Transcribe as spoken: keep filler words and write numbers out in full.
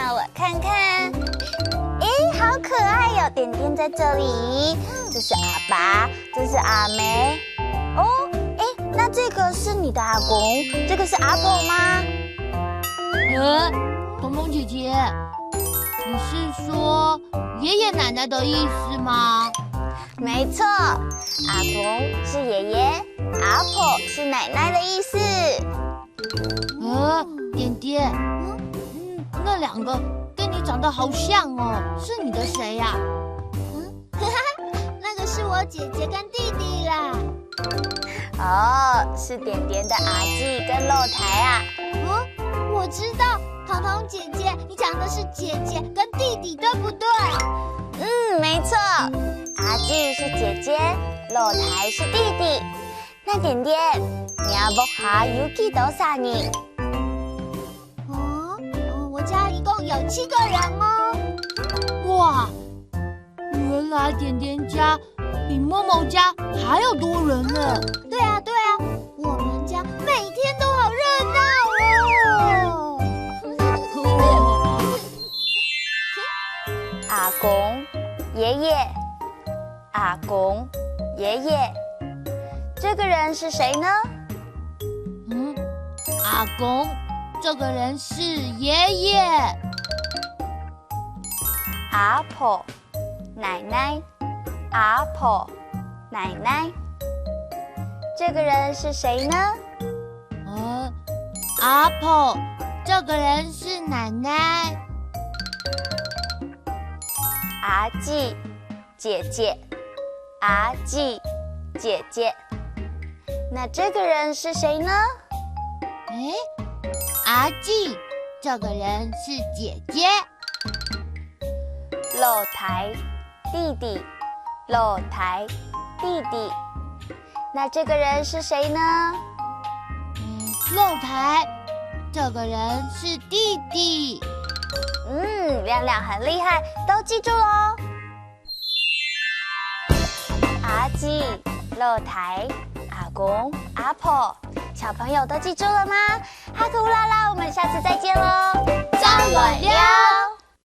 让我看看。诶，好可爱哟，点点在这里。这是阿爸，这是阿妹。哦，诶，那这个是你的阿公，这个是阿婆吗？呃，彤彤姐姐，你是说爷爷奶奶的意思吗？没错，阿公是爷爷，阿婆是奶奶的意思。呃，点点，嗯，那两个跟你长得好像哦，是你的谁呀？那个是我姐姐跟弟弟啦。哦，是点点的阿姊跟老弟啊。哦，我知道，彤彤姐姐，你讲的是姐姐跟弟弟，对不对？嗯，没错，阿姊是姐姐，老弟是弟弟。那点点，你屋下有几多儕人？哦，哦，我家一共有七个人哦。哇，原来点点家比默默家还要多人呢。对啊，对啊，我们家每天都好热闹哦。阿公、爷爷、阿公、爷爷，这个人是谁呢？嗯，阿公，这个人是爷爷。阿婆、奶奶，阿婆、奶奶，这个人是谁呢？呃，阿婆，这个人是奶奶。阿姊、姐姐，阿姊、姐姐。那这个人是谁呢？诶，阿姊，这个人是姐姐。老弟、弟弟，老弟、弟弟。那这个人是谁呢？嗯，老弟，这个人是弟弟。嗯，亮亮很厉害，都记住喽。阿姊、老弟、阿公、阿婆，小朋友都记住了吗？哈克乌拉拉，我们下次再见喽！再会。